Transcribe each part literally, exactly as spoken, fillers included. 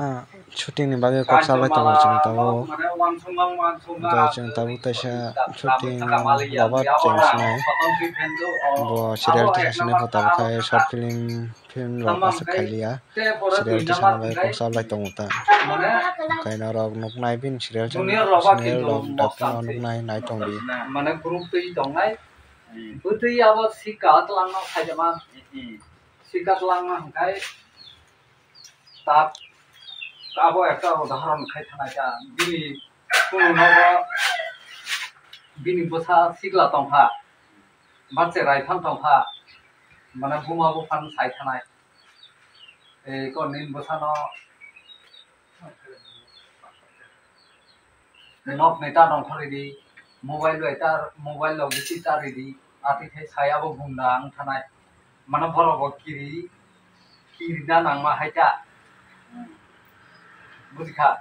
Ah, shooting ni bagwi kok salai tongo chwng tabuk. Hwnkhe chwng tabuk teisa shooting lover chwng sinai. Bo serial teisa sinai kho tabuk khai short film, film rok aswk khailiya. Serial teisa no bagwi kok salai tongo ta. Hwnkhe norok nuknai bini serial channel, serial rok daktino nuknai nai tongdi. Mane group twi tongnai. Bwtwi abo sika twlangno khaijama. Sika twlangno hwnkhe tak abo ekta udahoron khai thanai ta. Bini kunu nogo bini bwsa sikla tongkha, ba cherai phang tongkha, mane buma buphang sai thanai. Tei kon nini bwsano nok ni ta nongkhor ridi, mobile bai ta, mobile rok bisi ta ridi, atwi khai sai abo gunda wng thanai. Mane borok bo kiri, kirina nangma hai ta. Bujikha?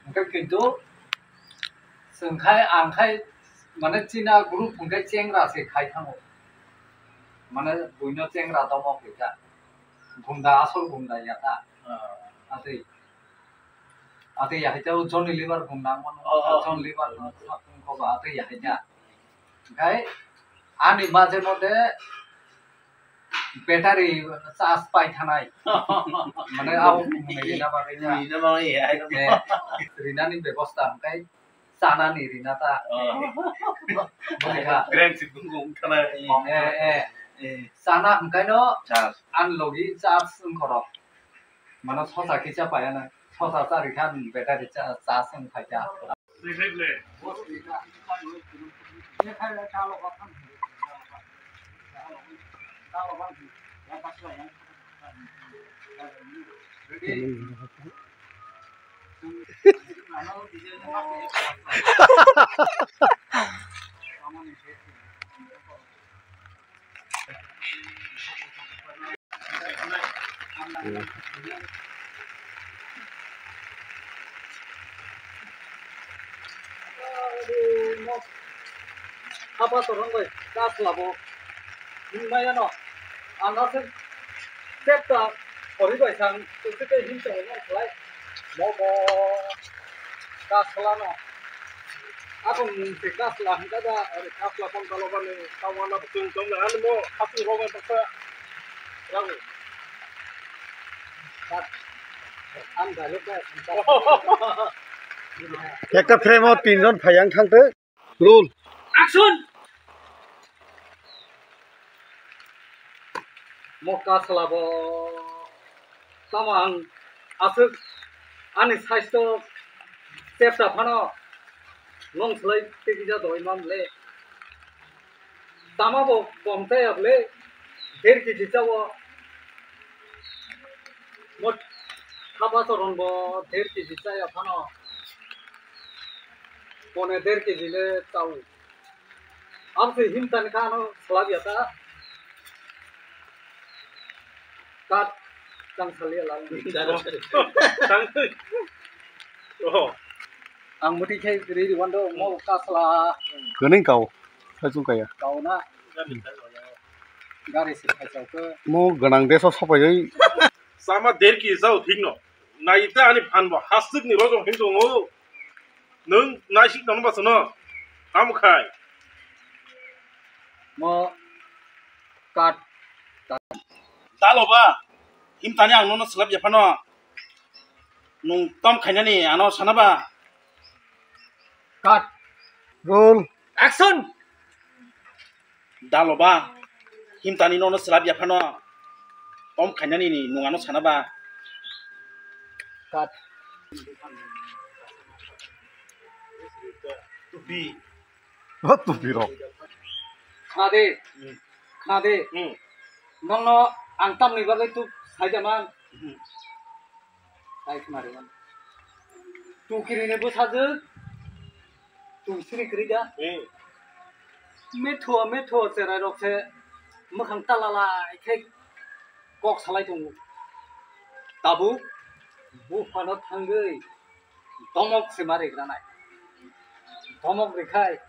Hwnkhe kintu chwng khai, ang khai, mane china group hwnkhe chengra se khai thango. Mane buino chengra domo khe ta. Gunda, asol gunda ya ta. Ah. Atwi. Atwi ya hai ta o Johnny Lever gunda mano. Oh, oh. Johnny Lever no sakung ko ba atwi ya hai ta. Hwnkhe ani maje mode battery charge pai thanai. Mane abo mune rina bagwi ta. Rina bagwi ya. Eh, rinani bebosta hwnkhe chanani rina ta. Oh. Bujikha? Brand si bung bung thanai. Eh, eh. Eh. Chana hwnkhe no charge. An logi charge wngkhorok. Mano sosa kisa payana. Sosa chari khan battery cha-, charge wng phaikha. Hapa torong bai, kas labo. Himma yano. Ang aswk tep ta khori bai sang, tei tei him tong nang khlai. Mobo kasla no. Ako mung se kasla hingka da, are kasla kon kalo bani, kawana chwng tong na ano mo, hapung rogo baksa. Rago. Kat. Am dialogue ba. Ekta frame o tinjon phai ang thangtwi. Roll. Action! Mo kasla bo tamo ang aswk ani saisto chepta phano nong slai tegija doi mam le. Tamo bo kom taya ble der kg chawo. Mo thapa choron bo der kg chaya phano. Pone der kg le chao. Amse himtani kha ano salak ya ta. Kat tang salia lang. Tang. Oh. Ang muti khai ri ri wando mo kasla. Kani kau. Kachung kaya. Kau na. Gari se khai chao ko. Mo ganang deso sopai. Sama der kg chao thik no. Nai ta ani phan bo hasik ni rojong hin tongo. Nwng naisik tongno ba sono. Tamo khai. Mo kat. Dalo ba. Himtani ang nono swlap ya phano. Nwng tom khainani ano sana ba. Cut. Roll. Action. Dalo ba. Himtani nono swlap ya phano. Tom khainani ni nwng ano sana ba. Cut. Tupi. O tupi rok. Khade. Hmm. Khade. Hmm. Nongno ang tamni bagwi tuk saida man. Hmm. Sai khna rwmani. Tukiri ni bwsajwk. Tuk siri kwrwi da. Hmm. Methuo, methuo cherai rok se mwkhang talalai khe kok salai tongo. Tabuk buphano thangwi domok se ma rikranai. Domok rikhai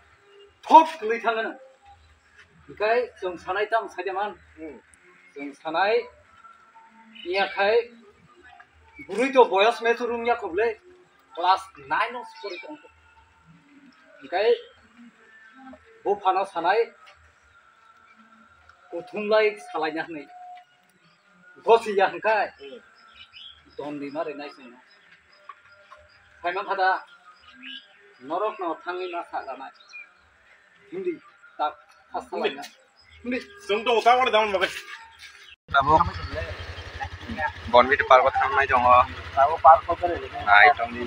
thok kwlwi thangano. Hinkhe chwng sanai tamo saida man. Hmm. Chwng sanai ya khai Kwrwi to boyos me chwrwng ya kho bwle, class nine o pori tong kho. Hwnkhe buphano sanai kuthumlai salaina hwnwi. Gosiya hwnkhe dondi ma rinai chwngno. Phaima phada norokno thangwi ma sa lanai. Hindi tak khasalaina. Hindi. Chwng tongo ta oro daun bagwi. Tabuk Bonbit Park o thangnai tongo. Tabuk park o berai. Nai tongdi.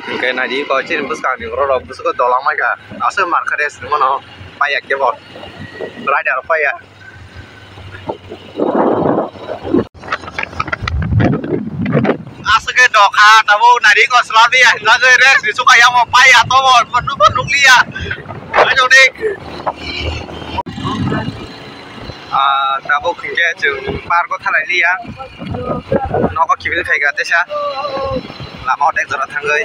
Hwnkhe naidi ko chini bwskang ni borok rok bwswk dola maikha. Aswk markha de sini mano paiya kebo. Rider paiya. Aswk khe dokha tabuk naidi ko sla biya hinna je rest ni suka yamo paiya tobo nukliya. Ajoni. Ah, tabuk hwnkhe chwng park o thalai liya. Nogo kiphil phaikha teisa. Lama o tek jora thangwi.